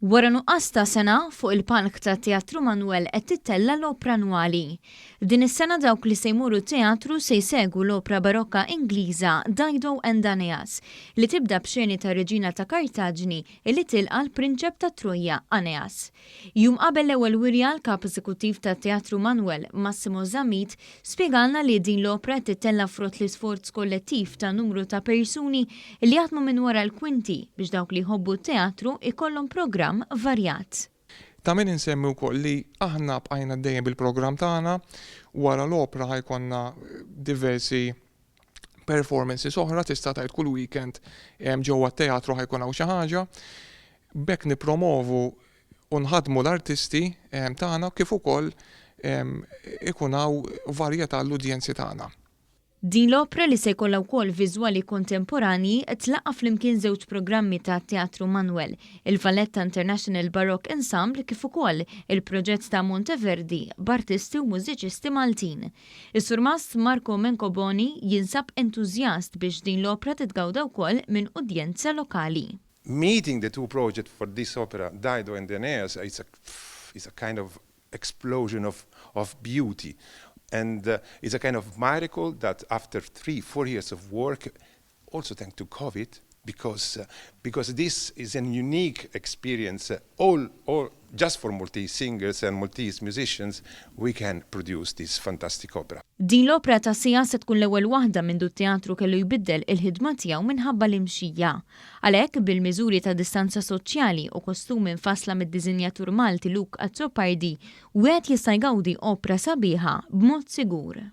Wara nuqqas ta' sena, fuq il-palk ta' Teatru Manoel qed tittella' l-opra annwali. Din is-sena dawk li se jmorru teatru se jsegwu l-opra barokka Ingliża Dido and Aeneas, li tibda b'xeni ta' reġina ta' Kartaġni li tilqa' l-prinċep ta' Troja, Aeneas. Jum qabel l-ewwel wirja, l-kap eżekuttiv ta' Teatru Manoel, Massimo Zammit, spjegalna li din l-opra qed tittella' frott l-isforz kollettiv ta' numru ta' persuni li jaħdmu minn wara l-kwinti biex dawk li jħobbu t-teatru ikollhom programm varjat. Ta' min insemmi wkoll li aħna bqajna dejjem bil-programm tagħna. Wara l-opra ħa jkollna diversi performances oħra, tista' tgħid kull weekend ġewwa t-teatru ħa jkun hawn xi ħaġa. B'hekk nippromovu u nħaddmu l-artisti tagħna kif ukoll ikun hawn varjetà l-udjenzi tagħna. Din l-opra, li se jkollha wkoll viżwali kontemporanji, tlaqqa' flimkien żewġ programmi ta' Teatru Manoel, il-Valletta International Baroque Ensemble kif ukoll il-proġett ta' Monteverdi b'artisti u mużiċisti Maltin. Is-surmast Marco Mencoboni jinsab entużjast biex din l-opra titgawda wkoll minn udjenza lokali. Meeting the two projects for this opera, Dido and Aeneas, it's a kind of explosion of beauty. And it's a kind of miracle that after 3, 4 years of work, also thanks to COVID, because this is a unique experience, all just for Maltese singers and Maltese musicians, we can produce this fantastic opera. Din l-opra ta' siegħa se tkun l-ewwel waħda minn teatru kellu jbiddel il-ħidma tiegħu minħabba l-imxija. Għalhekk, bil-miżuri ta' distanza soċjali u kostumi mfassla mid-diżinjatur Malti Luke Azzopardi, wieħed jista' jgawdi opra sabiħa b'mod sigur.